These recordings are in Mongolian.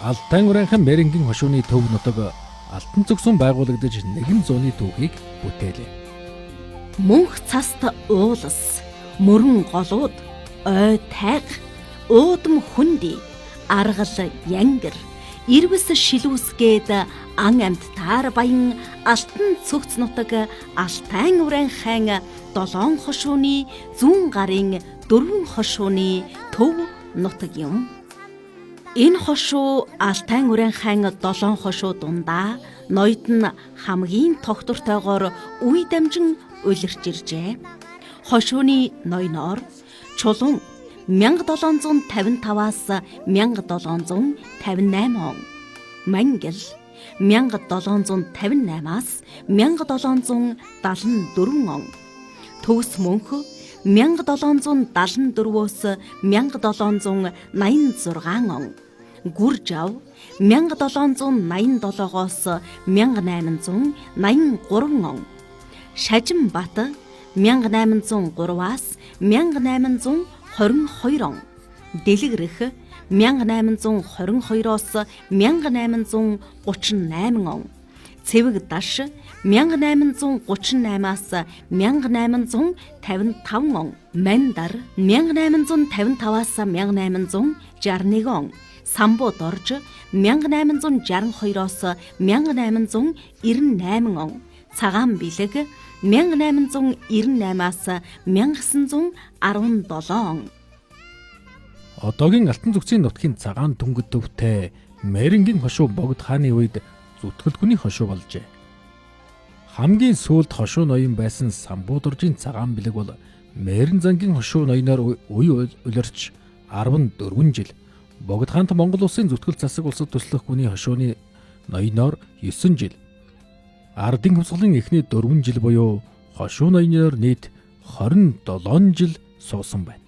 Алтай урайхан Мэрэнгийн хошууны төв нутаг Алтан цогсон байгуулагдаж нэгэн зууны түүхийг бүтээлээ. Мөнх цаст уулас, мөрөн голууд, ой тайг, уудам хүнди, аргал янгэр, ирвэс шилүүс гээд ан амьтдаар баян Алтан цогц нутаг Алтайн урайхан долоон хошууны зүүн гарын дөрвөн хошууны төв нутаг юм. Энэ хошуу Алтайн урайхан долоон хошуу дундаа ноёд нь хамгийн тогтвортойгоор үе дамжин улирч иржээ. Хошууны ноёноор Чулуун 1755-аас 1758 он, Мангил 1758-аас 1774 он, Төгс мөнх 1774-өөс 1786 он, Гүржав 1787-оос 1883 он, Шажимбат 1803-аас 1822 он, Дэлгэрэх 1822-оос 1838 он, Цэвэг даш 1838-аас 1855 он, Мандар 1855-аас 1861 он, Самбуу дорж 1862-оос 1898 он, Цагаан бэлэг 1898-аас 1917 он. Одоогийн Алтан зүгцийн нутгийн цагаан түнгэд төвтэй Мэрэнгийн хошуу Богд хааны үед зүтгэлгүний хошуу болжээ. Хамгийн сүүлд хошуу ноён байсан Самбуу доржийн цагаан бэлэг бол Мэрэн зангийн хошуу ноёноор үе улирч 14 жил, Богд хаант Монгол улсын зүтгэл засаг улсад туслах гүний хошууны ноёноор 9 жил, Ардын хувьсгалын эхний 4 жил буюу хошуу ноёноор нийт 27 жил суусан байна.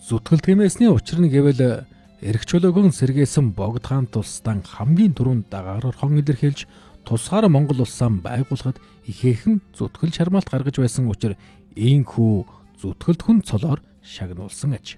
Зүтгэл тэмээсний учир нь гэвэл эрх чөлөөгөн сэргээсэн Богд хаан тулстан хамгийн түрүүнд дагаар орхон илэрхийлж тусгаар Монгол улсаа байгуулахад ихээхэн зүтгэл чармаалт гаргаж байсан учир ийхүү зүтгэлт хүн цолоор шагнуулсан аж.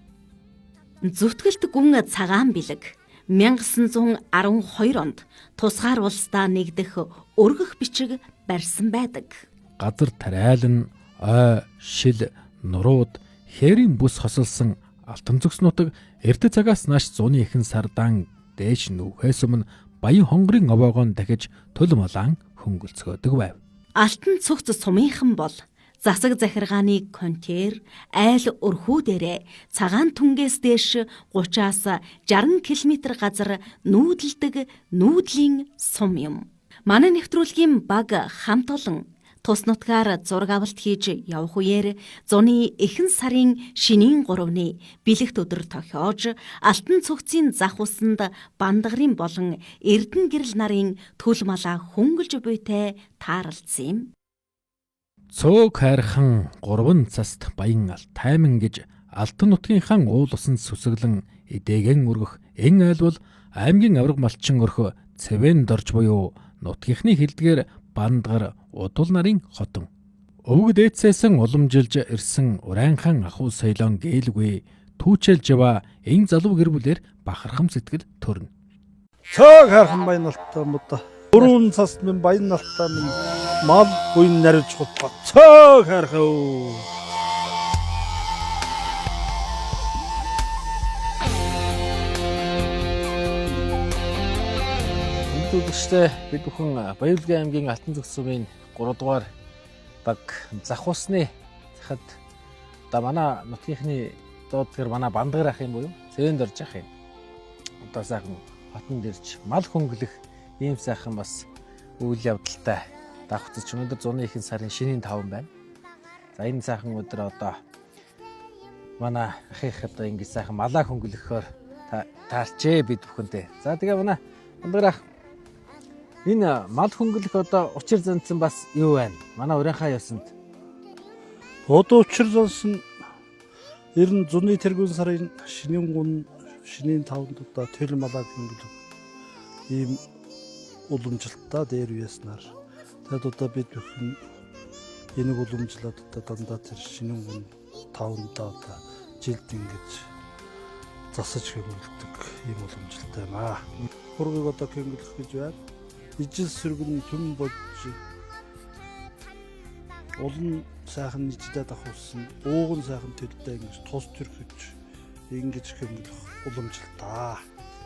Зүтгэлт гүн цагаан бэлэг 1912 онд тусгаар улсдаа нэгдэх өргөх бичиг барьсан байдаг. Газар тариалан, ой, шил, нурууд, хээрийн бүс хосолсон Алтан зүгс нутаг эрт цагаас нааш зуны ихэнх сардаан дээш нүүхээс өмнө баян хонгорын овоогоон дахиж төл малаан хөнгөлцгөөдөг байв. Алтан цогц сумынхан бол засаг захиргааны контейнер айл өрхүү дээрээ цагаан түнгээс дээш 30-аас 60 км газар нүүдэлдэг нүүдлийн сум юм. Манай нэвтрүүлгийн баг хамт олон тус нутгаар зураг авалт хийж явах үеэр зуны ихэнх сарын шинийн 3-ны бэлэгт өдөр тохиож Алтан цогцын зах усанд Бандгарын болон Эрдэнэ гэрэл нарын төл малаа хөнгөлж буйтай тааралдсан юм. Цөөг хайрхан гурван цаст баян Алтайман гэж Алтан нутгийн хан уул усан сүсэглэн эдэгэн өргөх эн айл бол аймгийн авраг малчин өрхө Цэвэн дорж буюу нутгийнхны хэлдгээр Бандгар Удул нарын хотон. Өвөг дээдсээсэн уламжилж ирсэн Урайнхан ахуй соёлон гэлгүй түүчэлж яваа энэ залуу гэр бүлээр бахархам сэтгэл төрнө. Цөөг хайрхан баян алтай мудаа. Дөрвөн цас минь баян алтай минь мал буян наривч хутгаа. Цөөг хайрхан өө. Үзэгчдээ бид бүхэн Баян аймгийн Алтан зүг сумын 3 дугаар баг зах усны захад одоо манай нутгийнхны дуудлагаар манай Бандгар ах юм буюу Цэвэнд орж ах юм. Одоо сайхан хотонд ирж мал хөнгөлөх ийм сайхан бас үйл явдалтай давхцаж өнөөдөр зуны ихэнх сарын шинийн 5 байна. За энэ сайхан өдөр одоо манай ах их одоо ингэ сайхан малаа хөнгөлөхөөр таарчээ бид бүхэнтэй. За тэгээ манай Бандгар ах энэ мал хөнгөлөх одоо учир занцсан бас юу байна? Манай урийнхаа ёсонд. Одоо учир зансан ер нь зуны тэргүүн сарын шинийн 3 шинийн 5-нд одоо төл малаа хөнгөлөх ийм уламжилтаа дээр үеснаар. Тэгэд одоо бид бүхэн энийг уламжлаад одоо дандаа тэр шинийн 3 5-нд одоо жилд ингэж Засаж хөнгөлдөг ийм уламжлалтай юм аа. Хургийг одоо хөнгөлөх гэж байна. Ижил сөргөн түн болж улан сайхан нийтдээ давхуулсан, ууган сайхан төлдөө ингэж тус төрхөж ингэж хөнгөлөх уламжлалтай.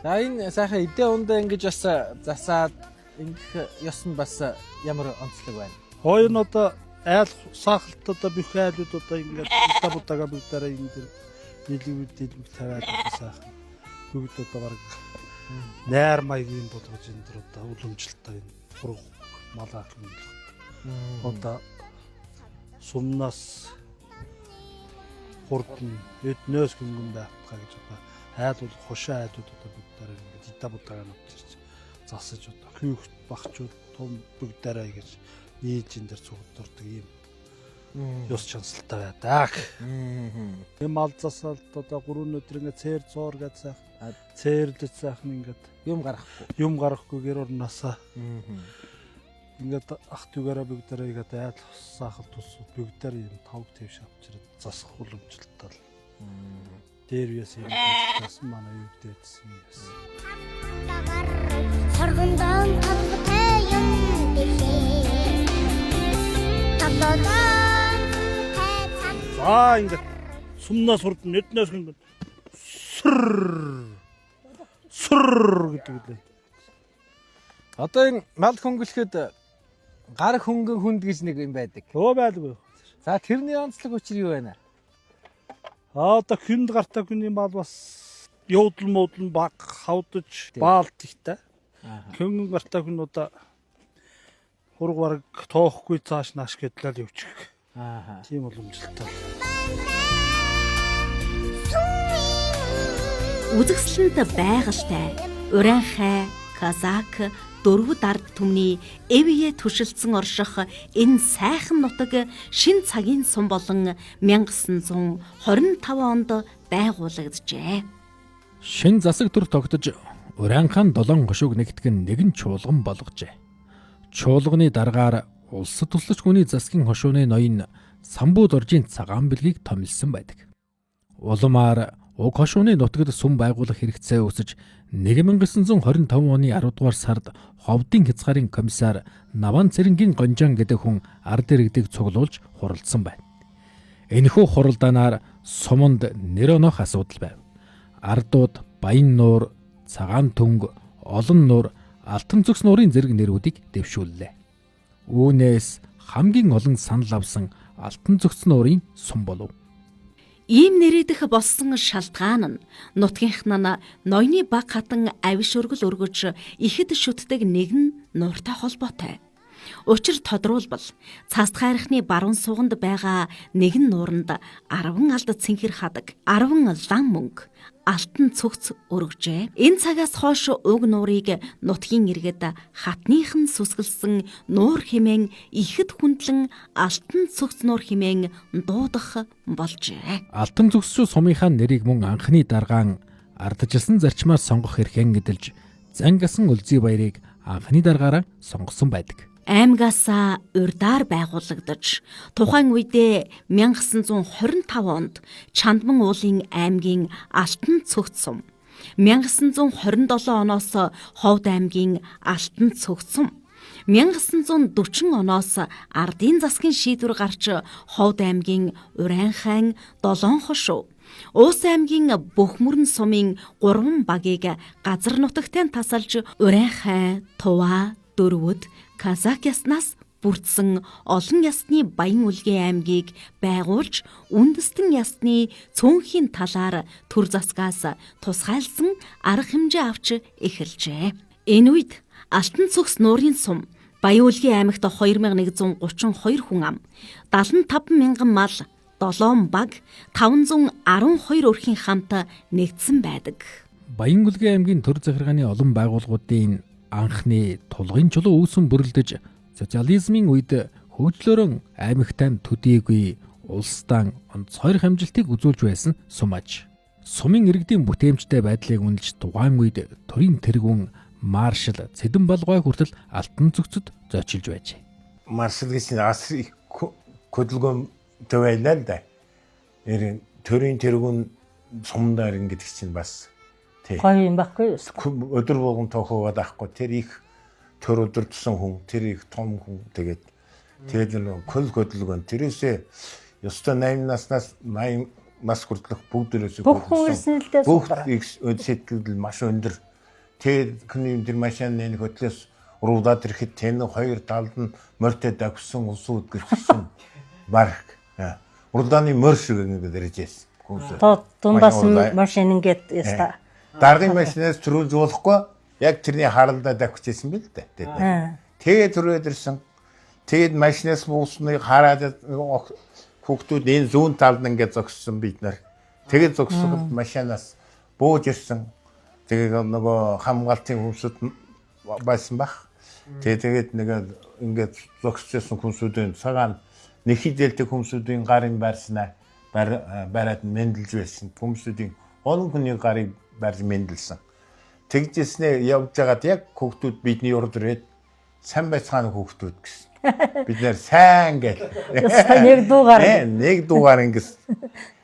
За, энэ сайхан эдээ ундаа ингэж бас засаад ингэх ёс нь бас ямар онцлог байна? Хоёр нь одоо айл саахалт одоо бүх айлууд одоо ингээд будаа будаага бүгдээрээ энэ дэр нийлүүг дэлбэг тавиад сайхан бүгд одоо баг найр маягийн болгож энэ дэр одоо уламжлалтай энэ хург малаа хөнгөлөх. Одоо сумнаас хурдан эднөөс хөнгөн байхгаа гэж одоо айл бол хошоо айлууд одоо бүгдээрээ ингээд идэ будаага навчирч засаж одоо хүүхд багчууд том бүгдээрээ гэж нийлж энэ дэр цугдордог ийм ёс чансалтай байдаг. Юм мал засаалт одоо 3 өдөр ингээд цээр цоор гэж сайхан цээрлэж сайхан ингээд юм гаргахгүй. Юм гаргахгүй гэр орноосоо ингээд ах дүүгээрээ бүгдээрээ ингээд айл саахал тус бүгдээрээ юм тавг твш авчираад засах уламжлалтай л. Дээр үес юм гэсэн манай юу дээдсэн яс. Соргондон толготой юм гэлээ. Толгоон тайцан. За, ингээд сумнаас хурдан эднээс ингээд сүр сүр гэдэг үлээ. Одоо энэ мал хөнгөлөхөд гар хөнгөн хүнд гэж нэг юм байдаг. Өө, байлгүй. За, тэрний онцлог учир юу байна? А одоо хүнд гартай хүний мал бас явдал муудал баг хавдаж баалт ихтэй. Хөнгөн гартай хүн одоо хург бараг тоохгүй цааш нааш гэдлэл явчих. Тийм уламжлалтай. Үзэсгэлэнт байгальтай Урянхай, Казак дөрвөд ард түмний эвие түшилцэн орших энэ сайхан нутаг шин цагийн сум болон 1925 онд байгуулагджээ. Шин засаг төр тогтож Урянхан долоон хошууг нэгтгэн нэгэн чуулган болгожээ. Чуулганы даргаар улсад туслаж хүний засгийн хошууны ноён Самбуу доржийн цагаан бэлгийг томилсон байдаг. Улмаар уг хошууны нутагт сүм байгуулах хэрэгцээ үүсэж 1925 оны 10 дугаар сард ховдын хязгаарын комиссар Наван Цэрэнгийн Гонжон гэдэг хүн ард иргэдийг цуглуулж хуралдсан байна. Энэхүү хуралдаанаар суманд нэр оноох асуудал байв. Ардууд Баян нуур, Цагаан түнг, Олон нуур, Алтан зүгс нуурын зэрэг нэрүүдийг дэвшүүллээ. Үүнээс хамгийн олон санал авсан Алтан зүгс нуурын сум болов. Ийм нэрийдэх болсон шалтгаан нь нутгийнх нь ноёны баг хатан авиш өргөл өргөж ихэд шүтдэг нэгэн нууртай холбоотой. Учир тодруулбал цаст хайрхны баруун сууганд байгаа нэгэн нууранд 10 алд цэнхэр хадаг, 10 лан мөнгө, алтан цөгц өргөжээ. Энэ цагаас хойш уг нуурыг нутгийн иргэд хатных нь сүсгэлсэн нуур хэмээн ихэд хүндлэн алтан цөгц нуур хэмээн дуудах болжээ. Алтан зүгсчүү сумынхаа нэрийг мөн анхны даргаан ардчилсан зарчмаар сонгох эрхэн гэдэлж зангасан Үлзий баярыг анхны даргаараа сонгосон байдаг. Аймгаасаа урдаар байгуулагдаж тухайн үедээ 1925 онд Чандман уулын аймгийн Алтан цөгц сум, 1927 оноос Ховд аймгийн Алтан цөгц сум, 1940 оноос ардын засгийн шийдвэр гарч Ховд аймгийн Урайнхайн Долоон хошуу, Уус аймгийн Бөхмөрн сумын 3 багийг газар нутагтай тасалж Урайнхай, Тува, Дөрвөд, Казак яснаас бүрдсэн олон ясны Баян Үлгийн аймгийг байгуулж үндэстэн ясны цөөнхийн талаар төр засгаас тусгайлсан арга хэмжээ авч эхэлжээ. Энэ үед Алтан цөгс нуурын сум Баян Үлгийн аймагт 2132 хүн ам, 75 мянган мал, 7 баг, 512 өрхийн хамт нэгдсэн байдаг. Баян Үлгийн аймгийн төр захиргааны олон байгууллагуудын анхны тулгын чулуу үүсэн бүрлдэж социализмын үед хөгжлөөрөн аймагтай төдийгүй улсдаан онцгойрох амжилтыг үзүүлж байсан сум аж. Сумын иргэдийн бүтээмжтэй байдлыг үнэлж тухайн үед төрийн тэргүүн маршал Цэдэн Балгой хүртэл алтан зүгцэд зочилж байжээ. Маршал гэж асар их хөдөлгөөнтэй байлаа л да. Нэр төрийн тэргүүн Сум нойрон гэдэг чинь бас тий. Гоё юм байхгүй юу? Өдөр болгон тоохоод авахгүй тэр их төр өдөртсөн хүн, тэр их том хүн тэгээд тэгээд нэг көл хөдөлгөөн тэрээсээ ёстой 80 наснаас 80 нас хүртэлх бүгд өрөөсөө Бүх хүн ирсэн л дээ Бүх сумдаа. их сэтгэл маш өндөр. Тэгээд хүний тэр машины нэг хөтлөөс уруудаад ирэхэд тэн хоёр талд нь морьтой давхсан ус үдгэрсэн бараг. Уралдааны морь шиг ингээд ирж байсан. Хүмүүс. Одоо дундаас Машин уралдаа. машин ингээд яста. Даргын машинаас түрүүлж болохгүй яг тэрний харалдаа давхижсэн бил дээ. Тэгээд Тэгээд түрээд ирсэн. Тэгээд машинаас буусныг хараад хүүхдүүд энэ зүүн талд ингээд зогссон бид нар. Тэгээд зогсоход машинаас бууж ирсэн. Тэгээд нөгөө хамгаалтын хүмүүсүүд байсан бах. Тэгээд нэг ингээд зогсчихсан хүмүүсүүдийн цагаан нэхий дээлтэй хүмүүсүүдийн гарын барьснаа бариад мэндэлж байсан. Хүмүүсүүдийн олон хүний гарыг барьж мэндэлсэн. Тэгжсэнээ явж байгаад яг хүүхдүүд бидний урд ирээд сайн байцгаана хүүхдүүд гэсэн. Бид нэр сайн гэл. Яста нэг дуугаар. Нэг дуугаар ингэс.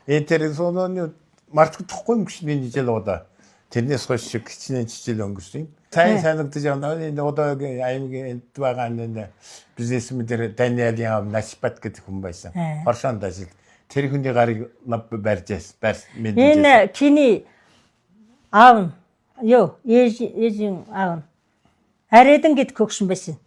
Энэ тэр сонооны мартагдахгүй юм гэж энэ жил удаа. Тэрнээс хойш шиг хичнээн жил өнгөрсөн юм. Сайн санагдаж байна. Энэ одоогийн аймгийн энд байгаа энэ бизнесмен дээр Даниэлийн аав Насипат гэдэг хүн байсан. Хоршоонд ажил. Тэр хүний гарыг лав барьж байсан. Барь мэдээж. Энэ чиний аав нь юу ээж ээжийн аав нь Ариадан гэд хөгшин байсан.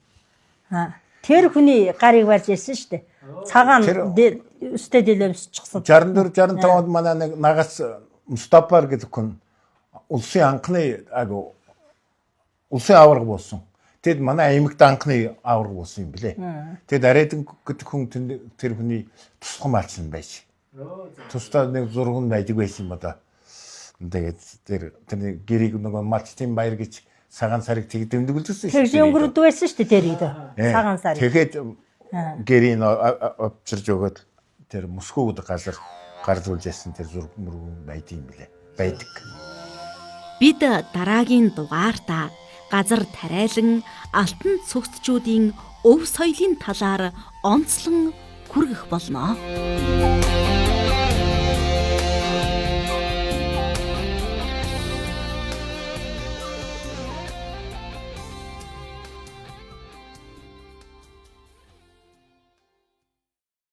Аа тэр хүний гарыг барьж ирсэн шүү дээ. Цагаан Тэр- өстэй дэлэмсчихсэн. 64 65 онд манай нэг нагас Мустафар гэдэг хүн улсын анхны агуу улсын аварга болсон. Тэгэд манай аймагт анхны аварга болсон юм блэ. Тэгэд Ариадан гэдэг хүн тэр хүний тусгам алсан байж. Тусдаа нэг зураг нь байдаг байсан юм одоо. Тэгээд тэр тэрний гэрийг нөгөө малчтын баяр гэж цагаан сарыг тэг дэмдэгүүлсэн Тэр өнгөрдөг байсан шүү дээ тэр үед. Цагаан сар. Тэгээд гэрийг авчирж өгөөд тэр Мөскөө гэдэг газар гарзуулж ясан тэр зураг мөргөн байдаг юм билээ. Байдаг. Бид дараагийн дугаартаа газар тариалан алтан цогцчүүдийн өв соёлын талаар онцлон хүргэх болно.